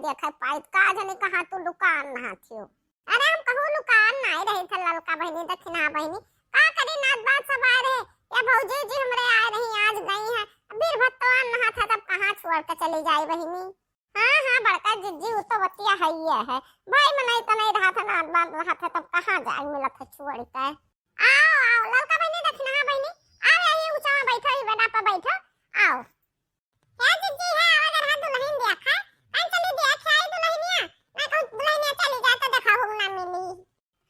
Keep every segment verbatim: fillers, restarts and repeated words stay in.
देखे पाइत, का जाने कहाँ तू लुकान नहाथियो। अरे हम कहूँ लुकान नाई रही थे ललका बहिनी, दखिना बहिनी, का करी नात बात सब आए रहे, ये भौजी जी हमरे आए रही, आज गई हैं, बीर भत्तवान नहात है, तब कहाँ छोड़ के चली जाई बहिनी। हाँ, हाँ, बड़का जिज्जी, उ तो बतिया हइये है। भाई मनई तो नहीं रहा था, नात बात रहा था, तब कहाँ जाए मिलत है छोड़ के। आओ, आओ, ललका बहिनी, दखिना बहिनी, आओ, यही ऊंचा में बैठो, ई बेड़ा पे बैठो, आओ। हे जिज्जी, हे, आओ, जरा दुल्हन देखा, हम चली देख आई दुल्हनिया, ना कहूँ दुल्हनिया चली जाए तो देखा हो ना मिली।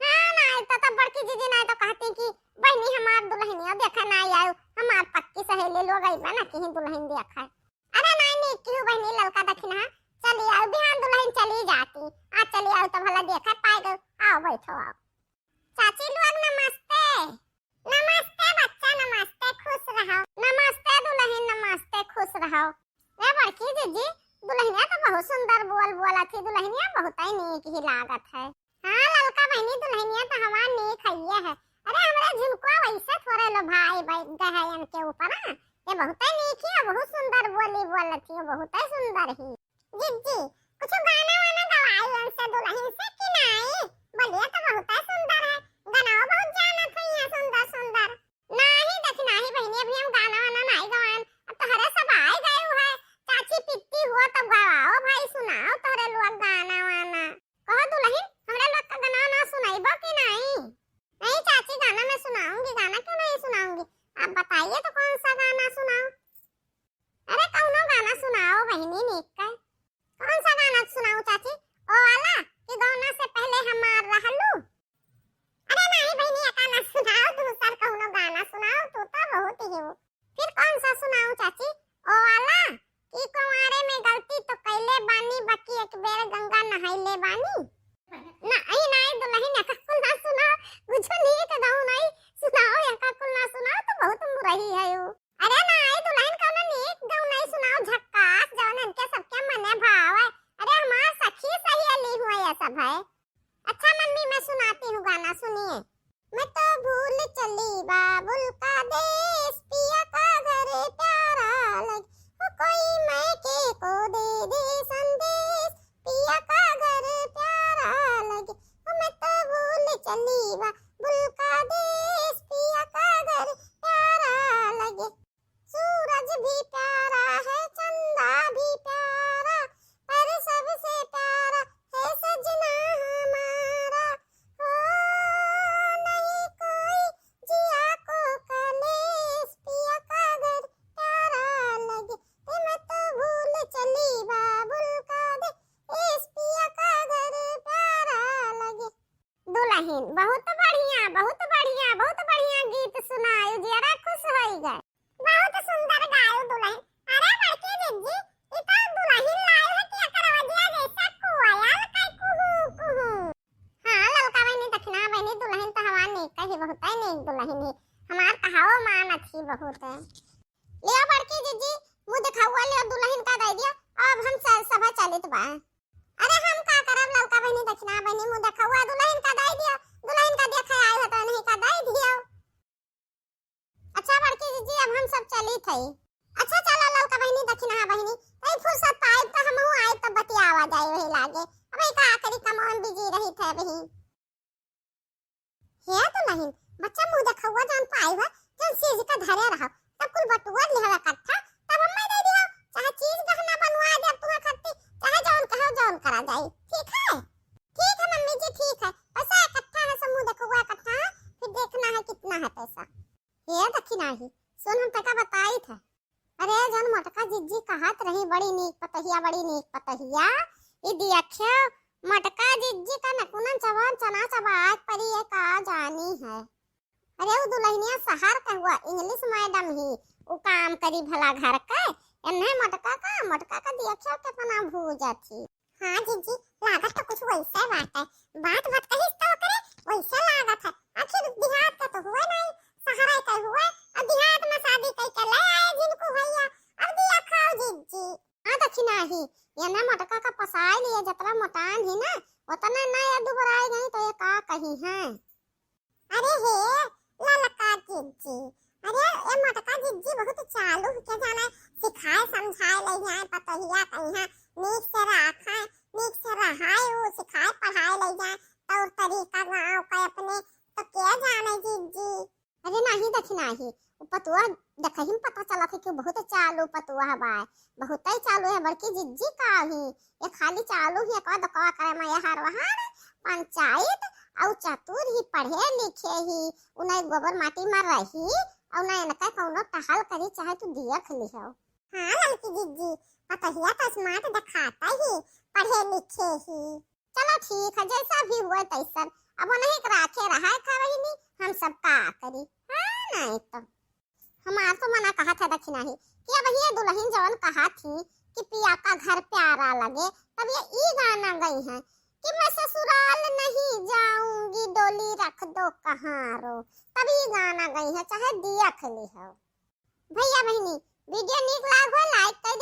हाँ, ना, तो, तो बड़की जिज्जी ना तो कहती कि बहिनी हमार दुल्हनिया देखा ना आयो, हमार पक्की सहेली लोग आई बा ना कि दुल्हन देखा। अरे नाई, नीक किहू बहिनी, ललका दखिना, चली आउ, बिहान दुल्हन चली जाती। आ चली आउ, तब भला देखा पाए गो। आओ, बैठो, आओ। चाची लोग नमस्ते। नमस्ते बच्चा, नमस्ते, खुश रहो। नमस्ते दुल्हन, नमस्ते, खुश रहो। ए बड़की जिज्जी, दुल्हनिया तो बहुत सुंदर बोल बोलत ही, दुल्हनिया बहुत ही नीक ही लागत है। हाँ ललका बहिनी, दुल्हनिया तो हमार नीक हइये है। अरे हमरे झुनकुआ वैसे थोड़े लो भाई बैठ गए है इनके ऊपर, हाँ? ये बहुते नीक ही है, बहुत सुंदर बोली बोलत ही, बहुते सुंदर ही। जिज्जी, कुछ गाना वाना गवाई उनसे दुल्हन से कि नाई? बोलिए तो बहुते सुंदर है, गाना बहुत जानत है यहाँ सुंदर सुंदर। नाही दखिना बहिनी, अभी हम गाना वाना नाई गवान, अब तोहरे सब आए गए हुए, चाची पित्ती हुआ तब गवाओ भाई, सुनाओ तोहरे लोग गाना वाना। कहो दुल्हन, हमरा लोग का गाना ना सुनाइबो कि नाई? नहीं चाची, गाना मैं सुनाऊंगी, गाना क्यों नहीं सुनाऊंगी? आप बताइए तो कौन सा गाना सुनाऊं? अरे कौनो गाना सुनाओ बहिनी नीक का। कौन सा गाना सुनाऊं चाची? ओ वाला कि गौना से पहले हमार रहलू? अरे नहीं बहिनी, ये गाना सुनाओ, दूसर कौनो गाना सुनाओ, तू तो बहुत ही हो। फिर कौन सा सुनाऊं चाची? ओ वाला कि कुंवारे में गलती तो कैले बानी, बाकी एक बेर गंगा नहाइले बानी। ना, ई नाई दुल्हन, एका कुल ना सुनाओ, कुछ नीक गाऊ नाई सुनाओ, एका कुल ना सुनाओ तो बहुत मुरही है उ। अरे नाई दुल्हन, कौनो नीक गाऊ नाई सुनाओ, झक्कास, जौन इनके सबके मने भावे। अरे हमार सखी सहेली हुए ये सब है। अच्छा मम्मी, मैं सुनाती हूँ गाना, सुनिए। मैं तो भूल चली बाबुल का देश, पिया का घर प्यारा लगे, हो कोई मैके को दे दे संदेश, पिया का घर प्यारा लगे, हो मैं तो भूल चली बाबुल का देश, पिया का घर प्यारा लगे। सूरज भी प्यारा है, चंदा भी प्यारा, पर सबसे प्यारा है सजना हमारा। हो, नहीं कोई जिया को कलेश, पिया का घर प्यारा लगे, ते मत भूल चली बाबुल का देश, पिया का घर प्यारा लगे। दुल्हन, बहुत बढ़िया, बहुत बढ़िया, बहुत बढ़िया गीत सुनायो, जियरा खुश होई गए। बहुत सुंदर गायो दुल्हन। अरे बड़की जिज्जी, ई तो दुल्हन लायो है कि एकर आवाजिया जैसा कोयल का कुहू कुहू। हाँ ललका बहिनी, दखिना बहिनी, दुल्हन तो हमार नीक ही, बहुत ही नीक दुल्हन ही, हमार कहाओ मानत ही बहुत है। लियो बड़की जिज्जी, मुँह देखावा लियो, दुल्हन का दे दियो, अब हम सब सभा चलित बा। अरे हम का करब ललका बहिनी, दखिना बहिनी, मुँह देखावा, दुल्हन का दे दियो, दुल्हन का देखे आए हो तो नहीं का दे दियो। अच्छा बड़की जिज्जी, अब हम सब चलित हई। अच्छा चला ललका बहिनी, दखिना बहिनी, तई फुर्सत पाइब त हमहू आइब त बतियावा जाए वही लागे। अब एक आखिरी कमवा में बिजी रही थे वही। हे दुल्हन, बच्चा मुँह देखौआ जान पाई हो, जौन चीज का धरे रहो, सब कुल बटुआ लिहवा इकट्ठा, तब हमें दे दियो, चाहे चीज गहना बनवा दे तुहा खातिर, चाहे जौन कहो जौन करा जाई, ठीक है? ठीक है मम्मी जी, ठीक है, पैसा इकट्ठा है, सब मुँह देखौआ इकट्ठा है, फिर देखना है कितना है पैसा। हे दखिना ही, सुन हम तका बताई था। अरे जौन मोटका जिज्जी कहत रही, बड़ी नीक पतहिया, बड़ी नीक पतहिया, ई दियख्या मोटका जिज्जी का नकुनन चबन चना चबात परी, ये का जानी है। अरे उ दुल्हनिया शहर का हुआ, इंग्लिश मैडम ही, उ काम करी भला घर के, एन्हे मोटका का, मोटका का दियख्या कितना भूजत ही। हाँ जिज्जी, लागत तो कुछ वैसे बाटे। बात बात कहिस तो ओकरे वैसे लागत है। आखिर देहात का तो हुए नहीं, शहर का हुए, और देहात में शादी कई के ले आए जिनको भैया, अब दिया खाओ जिज्जी। हाँ दखिना ही, ये ना मोटका का पसाए लिए, जतरा मोटान ही ना, उतना ना ये दुबराए गई तो ये का कही है। अरे हे ललका जिज्जी, अरे ए मोटका जिज्जी बहुत चालू है, के जाने सिखाए समझाए ले जाए पतोहिया कहिया नीक से राखे, नाही, उ पतुआ देखही में पता चलत है कि बहुत चालू पतुआ बा, बहुत ही चालू है। बड़की जिज्जी का ही, ये खाली चालू ही, एकवा दकवा करे में, ये हर वहान पंचायत, अउ चतुर ही, पढ़े लिखे ही, उ नहीं गोबर माटी में रही, अउ नहीं इनका कौनो टहल करी, चाहे तू दियख लिहो। हाँ ललकी जिज्जी, पतहिया तो स्मार्ट दिखाता ही, पढ़े लिखे ही। चलो ठीक है, जैसा भी हुआ तैसन, अब उन्हीं के राखे रहा है खा बहिनी, हम सब का करी, हाँ नहीं तो। हमार तो मना कहा था दखिना ही कि अब ये दुल्हन जवन कहा थी कि पिया का घर प्यारा लगे, तब ये ई गाना गई है कि मैं ससुराल नहीं जाऊंगी, डोली रख दो कहारो, तब ई गाना गई है, चाहे दियख लिहो। भैया बहिनी, वीडियो नीक लाग हो, लाइक कर